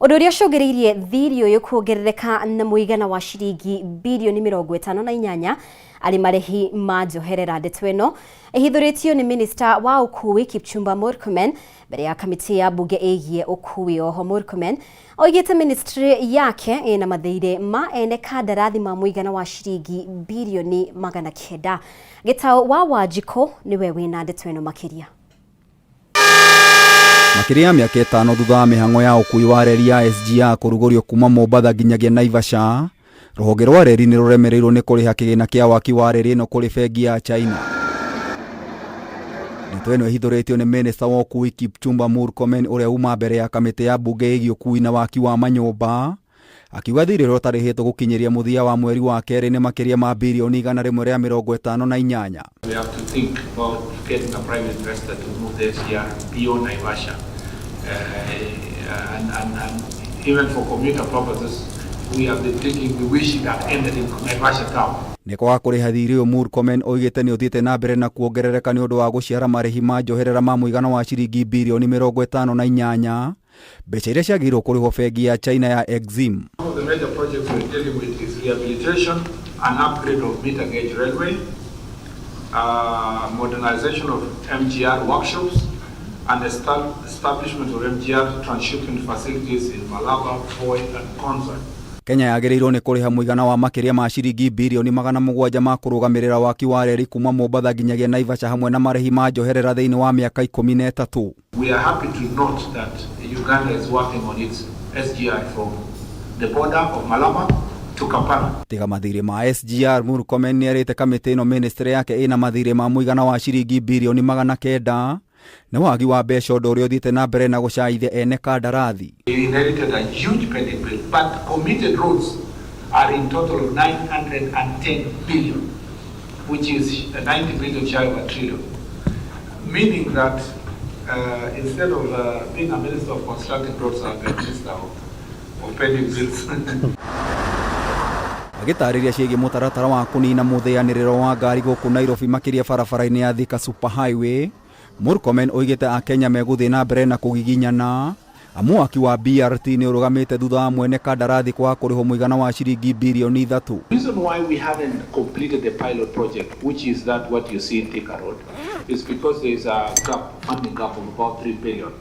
Ũndũ ũrĩa ũcũngĩrĩirie thirĩ ũyũ kuongerereka na mũigana wa ciringi birioni 58 arĩ marĩhi ma njoherera. Ndeto ĩno ĩhithũrĩtio nĩ minista wa ũkuui Kipchumba Murkomen mbere ya kamĩtĩ ya mbunge ĩgiĩ ũkuui. Oho Murkomen oigĩte ministry yake ĩna mathirĩ ma ene kandarathi ma mũigana wa ciringi birioni 900. Gĩtaũ wa Wanjikũ nĩwe wĩna ndeto ĩno makĩria. Makĩria ya mĩaka 5 thutha wa mĩhang'o ya ũkuui wa reri ya SGR kũrugũrio kuma Mombatha nginyagia Naivasha, rũhonge rwa reri nĩ rũremereirwo nĩ kũrĩha kĩgĩna kĩa waki wa reri ĩno kũrĩ bengi ya China. Ndeto ĩno ĩhithũrĩtio nĩ minista wa ũkuui Kipchumba Murkomen ũrĩa uma mbere ya kamĩtĩ ya mbunge ĩgiĩ ũkuui na waki wa manyũmba, akiuga thirĩ ũrĩa ũtarĩhĩtwo gũkinyĩria mũthia wa mweri wa kerĩ nĩ makĩria ma birioni 158. We have to think about getting a private investor to move the SGR beyond Naivasha. And even for commuter purposes, we have been thinking we wish it had ended in Naivasha town. Nĩ kwaga kũrĩha thirĩ ũyũ Murkomen oigĩte nĩ ũthiĩte na mbere na kuongerereka nĩ ũndũ wa gũciara marĩhi ma njoherera ma mũigana wa ciringi birioni 58, mbeca iria ciagĩrĩirwo kũrĩhwo bengi ya China ya Exim. One of the major projects we're dealing with is rehabilitation and upgrade of meter gauge railway, modernization of MGR workshops, and establishment of MGR transshipment facilities in Malaba, Voi, and Konza. Kenya yagĩrĩirwo nĩ kũrĩha mũigana wa makĩria ma ciringi birioni 700 ma kũrũgamĩrĩra waki wa reri kuma Mombatha nginyagia Naivasha hamwe na marĩhi ma njoherera thĩinĩ wa mĩaka 13. We are happy to note that Uganda is working on its SGR from the border of Malaba to Kampala. Tiga mathirĩ ma SGR, Murkomen nĩ erĩte kamĩtĩ ĩno ministry yake ĩna mathirĩ ma mũigana wa ciringi birioni 900 nĩ wagi wa mbeca, ũndũ ũrĩa ũthiĩte na mbere na gũcaithia ene kandarathi. We inherited a huge pending bill, but committed roads are in total of 910 billion, which is 90 billion shy of a trillion. Meaning that instead of being a minister of constructing roads, I'm a minister of pending bills. Agĩtarĩria ciĩgiĩ mũtaratara wa kũnina mũthĩanĩrĩro wa ngari gũkũ Nairobi, makĩria barabara-inĩ ya Thika Super Highway, Murkomen oigĩte akenya megũthiĩ na mbere na kũgiginyana amu waki wa BRT nĩ ũrũgamĩte thutha wa mwene kandarathi kwaga kũrĩhwo mũigana wa ciringi birioni 3. The reason why we haven't completed the pilot project, which is that what you see in Thika Road, is because there is a gap, funding gap of about 3 billion,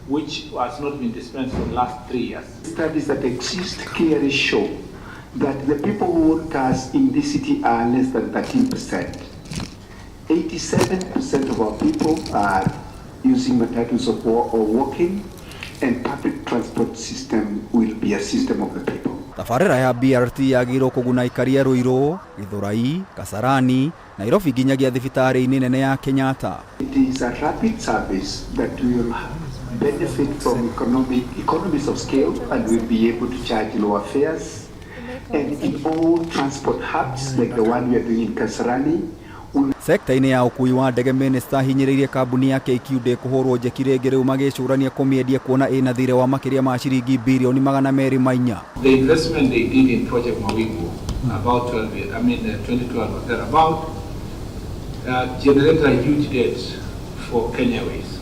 which has not been dispensed for the last 3 years. Studies that exist clearly show that the people who own cars in this city are less than 13%. 87% of our people are using matatus or walking, and public transport system will be a system of the people. Tabarĩra ya BRT yagĩrĩirwo kũguna aikari a Ruiru, Githurai, Kasarani, Nairobi nginyagia thibitarĩ-inĩ nene ya Kenyatta. It is a rapid service that will benefit from economies of scale and will be able to charge lower fares. And in all transport hubs, like the one we are doing in Kasarani, we Sekta-inĩ ya ũkui wa ndege, minista ahinyĩrĩirie kambuni ya KQ ndĩkũhũrwo njeki rĩngĩ rĩu magĩcũrania kũmĩendia kuona ĩna thirĩ wa makĩria ma ciringi birioni 204. The investment they did in Project Mawingu about 12, I mean, 2012 or thereabout, generated a huge debt for Kenya Airways.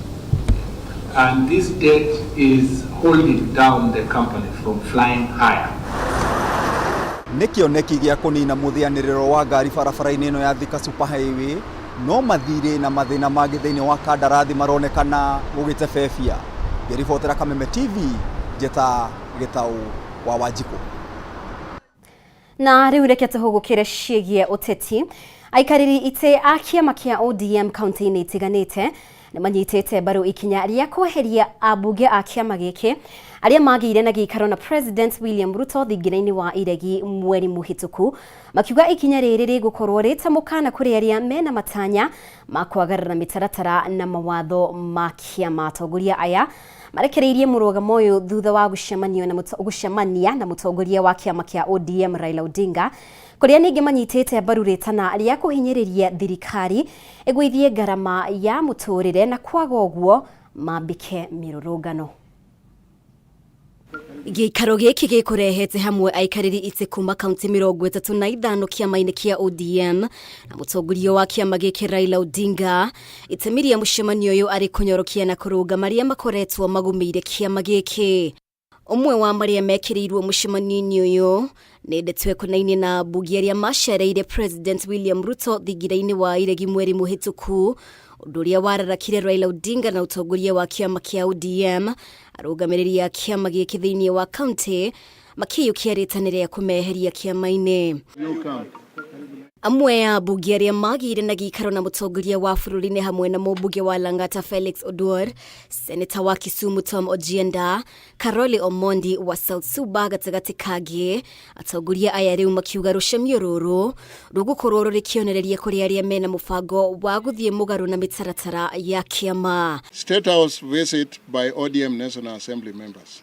And this debt is holding down the company from flying higher. Nĩ kĩoneki gĩa kũnina mũthĩanĩrĩro wa ngari barabara-inĩ ĩno ya Thika Super Highway, no mathirĩ na mathĩna mangĩ thĩinĩ wa kandarathi maronekana gũgĩtebebia. Ngĩribotera Kameme TV, njĩta Gĩtaũ wa Wanjikũ. Na rĩu reke tũhũgũkĩre ciĩgiĩ ũteti. Aikarĩri itĩ a kĩama kĩa ODM kaunti-inĩ itiganĩte nĩ manyitĩte mbaru ikinya rĩa kweheria ambunge a kĩama gĩkĩ arĩa magĩire na gĩikaro na President William Ruto thingira-inĩ wa iregi mweri mũhĩtũku, makiuga ikinya rĩrĩ rĩgũkorwo rĩta mũkana kũrĩ arĩa mena matanya ma kwagarara mĩtaratara na mawatho ma kĩama. Atongoria aya marekereirie mũrũgamo ũyũ thutha wa gũcemania na mũtongoria wa kĩama kĩa ODM Raila Odinga, kũrĩa ningĩ manyitĩte mbaru rĩtana rĩa kũhinyĩrĩria thirikari ĩgũithie ngarama ya mũtũrĩre na kwaga ũguo mambĩke mĩrũrũngano. Gĩikaro gĩkĩ gĩkũrehete hamwe aikarĩri itĩ kuma kaunti 35 kĩama-inĩ kĩa ODM na mũtongoria wa kĩama gĩkĩ Raila Odinga. Itemi rĩa mũcemanio ũyũ arĩ kũnyorokia na kũrũnga marĩa makoretwo magũmĩire kĩama gĩkĩ. Ũmwe wa marĩa mekĩrĩirwo mũcemanio-inĩ ũyũ nĩ ndeto ĩkonainie na ambunge arĩa macereire President William Ruto thingira-inĩ wa iregi mweri mũhĩtũku, ũndũ ũrĩa wararakire Raila Odinga na ũtongoria wa kĩama kĩa ODM. Arũgamĩrĩri a kĩama gĩkĩ thĩinĩ wa kaunti makĩiyũkia rĩtana rĩa kũmeheria kĩama-inĩ. Amwe a ambunge arĩa magĩire na gĩikaro na mũtongoria wa bũrũri nĩ hamwe na mũmbunge wa Lang'ata Felix Oduor, seneta wa Kisumu Tom Ojienda, Caroli Omondi wa South Suba gatagatĩ kangĩ. Atongoria aya rĩu makiuga rũcemio rũrũ rũgũkorwo rũrĩ kĩonereria kũrĩ arĩa mena mũbango wa gũthiĩ mũgarũ na mĩtaratara ya kĩama. State House visit by ODM National Assembly members.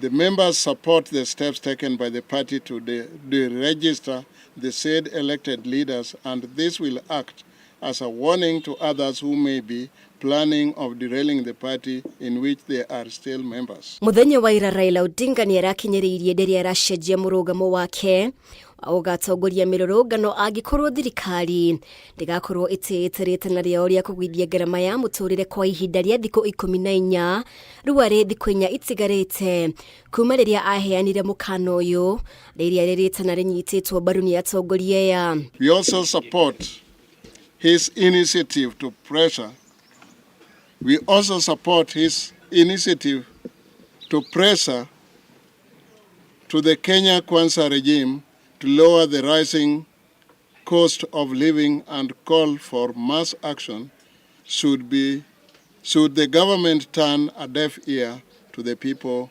The members support the steps taken by the party to deregister the said elected leaders, and this will act as a warning to others who may be planning of derailing the party in which they are still members. Muthenya wa ira Raila Odinga nĩ arakinyĩrĩirie rĩrĩa aracenjia mũrũgamo wake ũgatongoria mĩrũrũngano angĩkorwo thirikari ndĩgakorwo ĩtĩĩte rĩtana rĩao rĩa kũgwithia ngarama ya mũtũrĩre kwa ihinda rĩa thikũ 14. Rĩu arĩ thikũ 4 itigarĩte kuma rĩrĩa aheanire mũkana ũyũ, rĩrĩa rĩrĩtana rĩnyitĩtwo mbaru nĩ atongoria aya. We also support his initiative to pressure. We also support his initiative to pressure to the Kenya Kwanza regime to lower the rising cost of living and call for mass action should the government turn a deaf ear to the people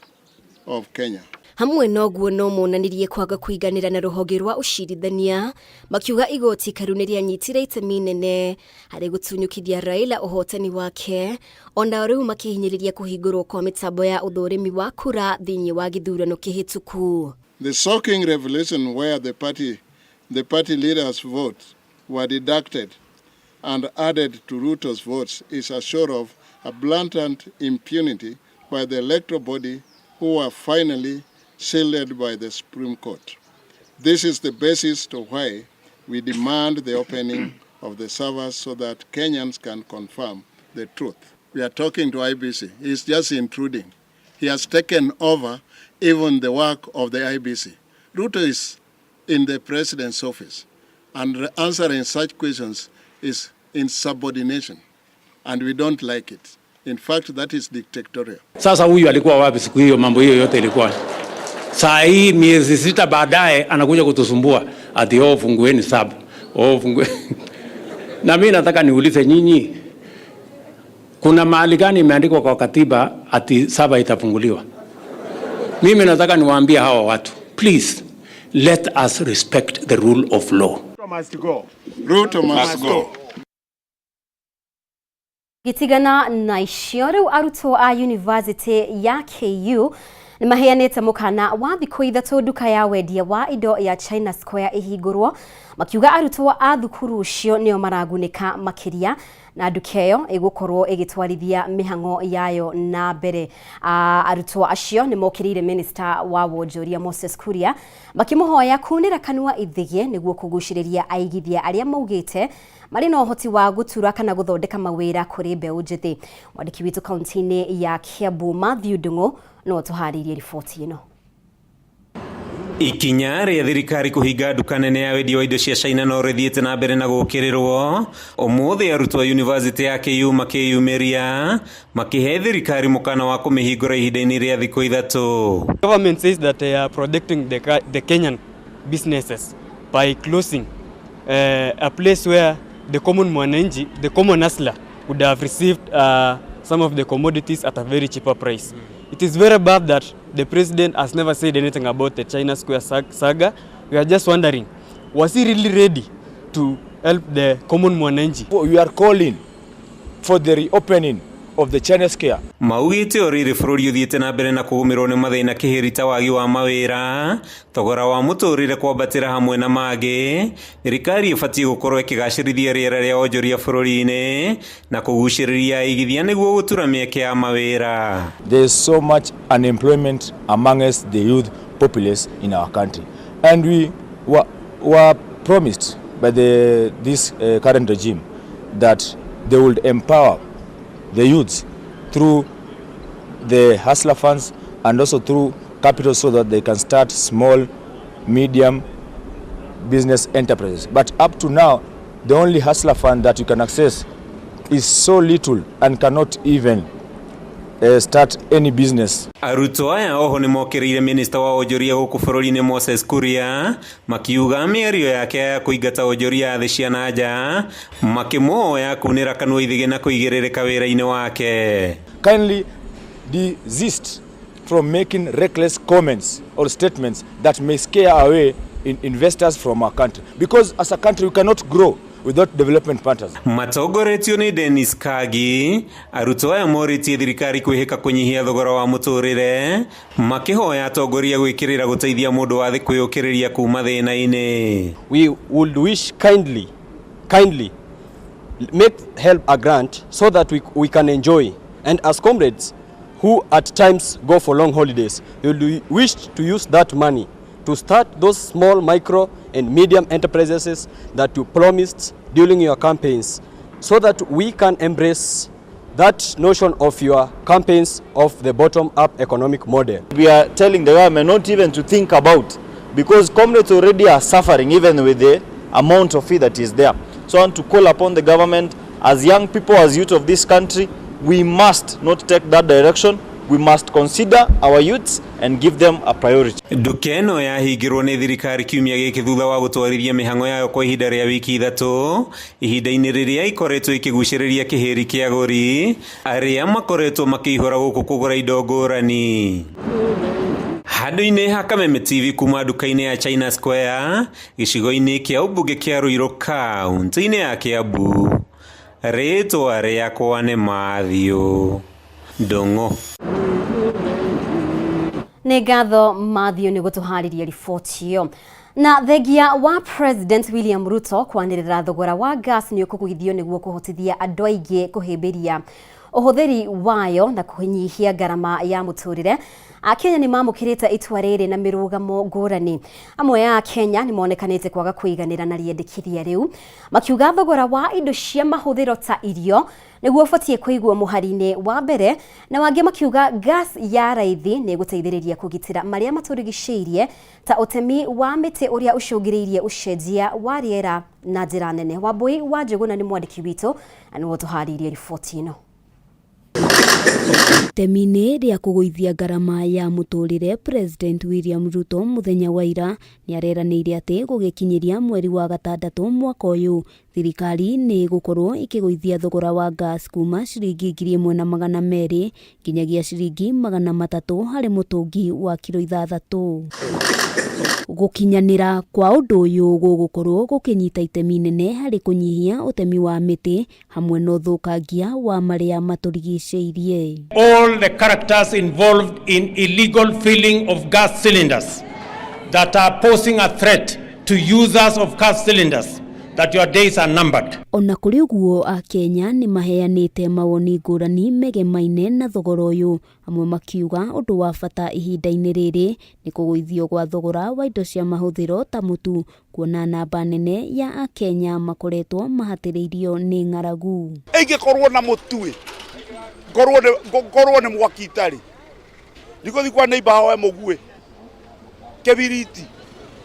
of Kenya. Hamwe noguo no monanirie kwaga kũiganĩra na rũhonge rwa ũcirithania, makiuga igoti karu nĩ rĩanyitire itemi nene harĩ gũtunyũkithia Raila ũhotani wake, ona rĩu makĩhinyĩrĩria kũhingũrwo kwa mĩtambo ya ũthũrimi wa kura thĩinĩ wa gĩthurano kĩhĩtũku. The shocking revelation where the party leaders' votes were deducted and added to Ruto's votes is a show of a blatant impunity by the electoral body, who were finally shielded by the Supreme Court. This is the basis to why we demand the opening of the servers so that Kenyans can confirm the truth. We are talking to IEBC. He's just intruding. He has taken over even the work of the IEBC. Ruto is in the president's office, and answering such questions is insubordination, and we don't like it. In fact, that is dictatorial. Sasa huyu alikuwa wapi siku hiyo mambo hiyo yote ilikuwa? Saa hii miezi 6 baadaye anakuja kutusumbua ati, "Oh, fungueni server. Oh, fungue." Na mimi nataka niulize nyinyi, kuna mahali gani imeandikwa kwa katiba ati server itafunguliwa? Mimi nataka niwaambie hawa watu, please let us respect the rule of law. Must go. Ruto must go. Gitigana na icio, rĩu arutwo a University ya KU nĩ maheanĩte mũkana wa thikũ 3 nduka ya wendia wa indo ya China Square ĩhingũrwo, makiuga arutwo a thukuru ũcio nĩo maragunĩka makĩria na nduka ĩyo ĩgũkorwo ĩgĩtwarithia mĩhang'o yayo na mbere. Arutwo acio nĩ mokĩrĩire minister wa wonjoria Moses Kuria, makĩmũhoya kunĩra kanua ithĩgie nĩguo kũgucĩrĩria aigithia arĩa maugĩte marĩ na ũhoti wa gũtura kana gũthondeka mawĩra kũrĩ mbeũ njĩthĩ. Mwandĩki witũ kaunti-inĩ ya Kiambu Matthew Ndung'u no tũharĩirie riboti ĩno. Ikinya rĩa thirikari kũhinga nduka nene ya wendia wa indo cia China no rĩthiĩte na mbere na gũkĩrĩrwo. Ũmũthĩ arutwo a University ya KU makĩyumĩria makĩhe thirikari mũkana wa kũmĩhingũra ihinda-inĩ rĩa thikũ 3. Government says that they are protecting the Kenyan businesses by closing a place where the common mwananchi, the common hustler, would have received some of the commodities at a very cheaper price. It is very bad that the president has never said anything about the China Square saga. We are just wondering, was he really ready to help the common mwananchi? We are calling for the reopening of the China Square. Maugĩte o rĩrĩ bũrũri ũthiĩte na mbere na kũgũmĩrwo nĩ mathĩna kĩhĩri ta wagi wa mawĩra, thogora wa mũtũrĩre kwambatĩra hamwe na mangĩ, thirikari ĩbatiĩ gũkorwo ĩkĩgacĩrithia rĩera rĩa wonjoria bũrũri-inĩ na kũgucĩrĩria aigithia nĩguo gũtura mĩeke ya mawĩra. There is so much unemployment amongst the youth populace in our country. And we were promised by this current regime that they would empower the youths through the hustler funds, and also through capital so that they can start small, medium business enterprises. But up to now, the only Hustler Fund that you can access is so little and cannot even start any business. Arutwo aya oho nĩ mokĩrĩire minista wa wonjoria gũkũ bũrũri-inĩ Moses Kuria makiuga mĩario yake ya kũingata wonjoria a thĩ cia na nja makĩmuoya kunĩra kanua ithigĩ na kũigĩrĩrĩka wĩra-inĩ wake. Kindly desist from making reckless comments or statements that may scare away investors from our country. Because as a country we cannot grow without development partners. Matongoretio nĩ Dennis Kagi, arutwo aya morĩtie thirikari kwĩhĩka kũnyihia thogora wa mũtũrĩre makĩhoya atongoria gwĩkĩrĩra gũteithia mũndũ wa thĩ kwĩyũkĩrĩria kuma thĩna-inĩ. We would wish kindly make help a grant so that we can enjoy. And as comrades who at times go for long holidays, we would wish to use that money to start those small, micro and medium enterprises that you promised during your campaigns, so that we can embrace that notion of your campaigns of the bottom-up economic model. We are telling the government not even to think about, because comrades already are suffering even with the amount of fee that is there. So I want to call upon the government, as young people, as youth of this country, we must not take that direction. We must consider our youths and give them a priority. Nduka ĩno yahingirwo nĩ thirikari kiumia gĩkĩ thutha wa gũtwarithia mĩhang'o yayo kwa ihinda rĩa wiki ithatũ, ihinda-inĩ rĩrĩa ikoretwo ikĩgucĩrĩria kĩhĩri kĩa agũri arĩa makoretwo makĩihũra gũkũ kũgũra indo ngũrani. Handũ-inĩ ha Kameme TV kuma nduka-inĩ ya China Square gĩcigo-inĩ kĩa ũmbunge kĩa Ruiru kaunti-inĩ ya Kiambu, rĩtwa rĩakwa nĩ Matthew Ndung'u. Nĩ ngatho Matthew nĩ gũtũharĩria riboti ĩyo. Na thengia wa President William Ruto kwanĩrĩra thogora wa gas nĩ ũkũgũithio nĩguo kũhotithia andũ aingĩ kũhĩmbĩria ũhũthĩri wayo na kũnyihia ngarama ya mũtũrĩre. Akenya nĩ mamũkĩrĩte itua rĩrĩ na mĩrũgamo ngũrani. Amwe a Akenya nĩ monekanĩte kwaga kũiganĩra na rĩendekithia rĩu, makiuga thogora wa indo cia mahũthĩro ta irio nĩguo ũbatiĩ kũigwo mũhari-inĩ wa mbere, na wangĩ makiuga gas ya raithi nĩ ĩgũteithĩrĩria kũgitĩra marĩa matũrigicĩirie ta ũtemi wa mĩtĩ ũrĩa ũcũngĩrĩirie ũcenjia wa rĩera na njĩra nene. Wambui wa Njũgũna nĩ mwandĩki witũ na nĩwe ũtũharĩirie riboti ĩno. Itemi-inĩ rĩa kũgũithia ngarama ya mũtũrĩre, President William Ruto mũthenya wa ira nĩareranĩire atĩ gũgĩkinyĩria mweri wa gatandatũ mwaka ũyũ thirikari nĩ ĩgũkorwo ĩkĩgũithia thogora wa gas kuma ciringi 1200 nginyagia ciringi 300 harĩ mũtũngi wa kiro 6. Gũkinyanĩra kwa ũndũ ũyũ gũgũkorwo gũkĩnyita itemi nene harĩ kũnyihia ũtemi wa mĩtĩ hamwe na ũthũkangia wa marĩa matũrigicĩirie. All the characters involved in illegal filling of gas cylinders that are posing a threat to users of gas cylinders, that your days are numbered. Ona kũrĩ ũguo, Akenya nĩ maheanĩte mawoni ngũrani megemaine na thogora ũyũ, amwe makiuga ũndũ wa bata ihinda-inĩ rĩrĩ nĩ kũgũithio gwa thogora wa indo cia mahũthĩro ta mũtu, kuona namba nene ya Akenya makoretwo mahatĩrĩirio nĩ ng'aragu. Ingĩkorwo na mũtu ngorwo nĩ mwaki itarĩ ndigũthiĩ kwa neighbor hoe mũguĩ kĩbiriti.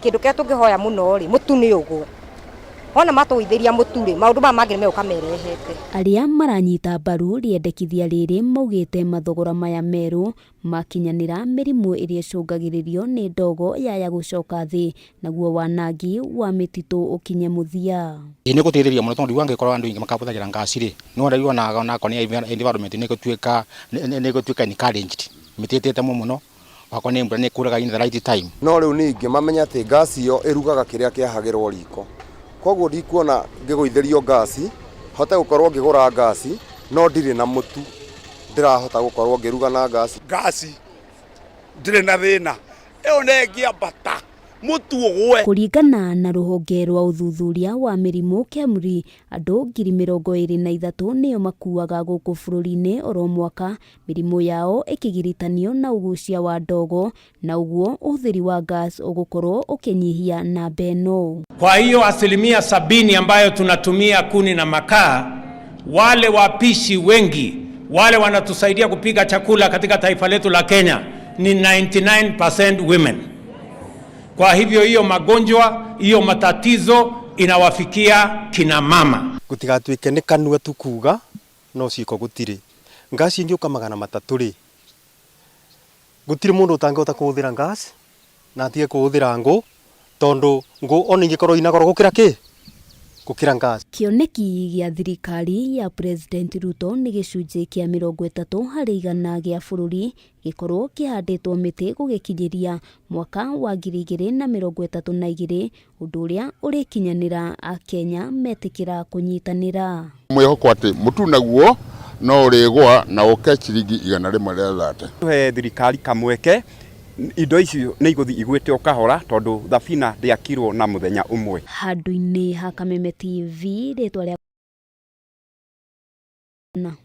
Kĩndũ kĩrĩa tũngĩhoya mũno rĩ, mũtu nĩ ũgwe. Wona matũgũithĩria mũtu rĩ, maũndũ maya mangĩ nĩ megũka merehete. Arĩa maranyita mbaru rĩendekithia rĩrĩ maugĩte mathogora maya merũ makinyanĩra mĩrimũ ĩrĩa ĩcũngagĩrĩrio nĩ ndogo yaya gũcoka thĩ, naguo wanangi wa mĩtitũ ũkinye mũthia. Ĩ nĩ gũteithĩrĩria mũno tondũ angĩkorwo andũ aingĩ makabũthagĩra ngasi rĩ, nĩ wona rĩu onakorwo nĩ environment nĩ ĩgũtuĩka encouraged, mĩtĩ ĩtĩtemwo mũno, wakorwo nĩ mbura nĩ ĩkuraga in the right time. No rĩu ningĩ mamenye atĩ ngasi ĩyo ĩrugaga kĩrĩa kĩahagĩrwo riko, koguo ndikuona ngĩgũithĩrio ngasi hote gũkorwo ngĩgũra ngasi no ndirĩ na mũtu ndĩrahota gũkorwo ngĩruga na ngasi. Ngasi ndirĩ na thĩna, ĩyo nĩ ĩngĩambata mũtu ũgwe. Kũringana na rũhonge rwa ũthuthuria wa mĩrimũ KEMRI, andũ 23,000 nĩo makuaga gũkũ bũrũri-inĩ oro mwaka, mĩrimũ yao ĩkĩgiritanio na ũgucia wa ndogo, na ũguo ũhũthĩri wa gas ũgũkorwo ũkĩnyihia namba ĩno. Kwa hiyo 70% ambayo tunatumia kuni na makaa, wale wapishi wengi wale wanatusaidia kupika chakula katika taifa letu la Kenya ni 99% women. Kwa hivyo hiyo magonjwa, hiyo matatizo inawafikia kina mama. Gutigatuike ni kanua tu kuga no ciiko gutiri. Ngasi ingiuka 300 ri, gutiri mundu utangihota kuhuthira ngasi na atige kuhuthira ngu, tondu ngu ona ingikorwo ina goro gukira ki gukira ngasi. Kĩoneki gĩa thirikari ya President Ruto nĩ gĩcunjĩ kĩa 30% gĩa bũrũri gĩkorwo kĩhandĩtwo mĩtĩ gũgĩkinyĩria mwaka wa 2032, ũndũ ũrĩa ũrĩkinyanĩra Akenya metĩkĩra kũnyitanĩra. Mwĩhoko atĩ mũtu naguo no ũrĩgwa na ũke ciringi 130. Tuhe thirikari kamweke, indo icio nĩ igũthiĩ igwĩte o kahora tondu thabina ndĩakirwo na mũthenya ũmwe. Handũ-inĩ ha Kameme TV, rĩtwa rĩa na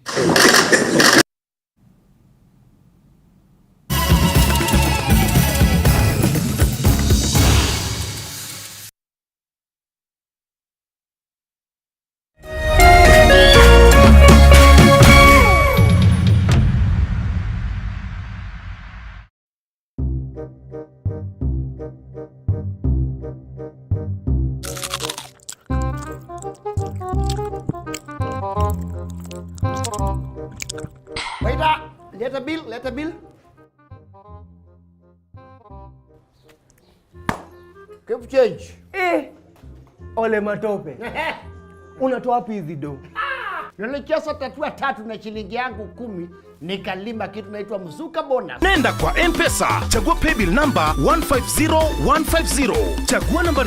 Waiter, leta bill, leta bill. Keep change. Ole Matope. Unatoa wapi hizi do? Nilicheza tatua 3 na shilingi yangu 10 nikalima kitu naitwa mzuka bonus. Nenda kwa M-Pesa, chagua paybill number 150150. Chagua namba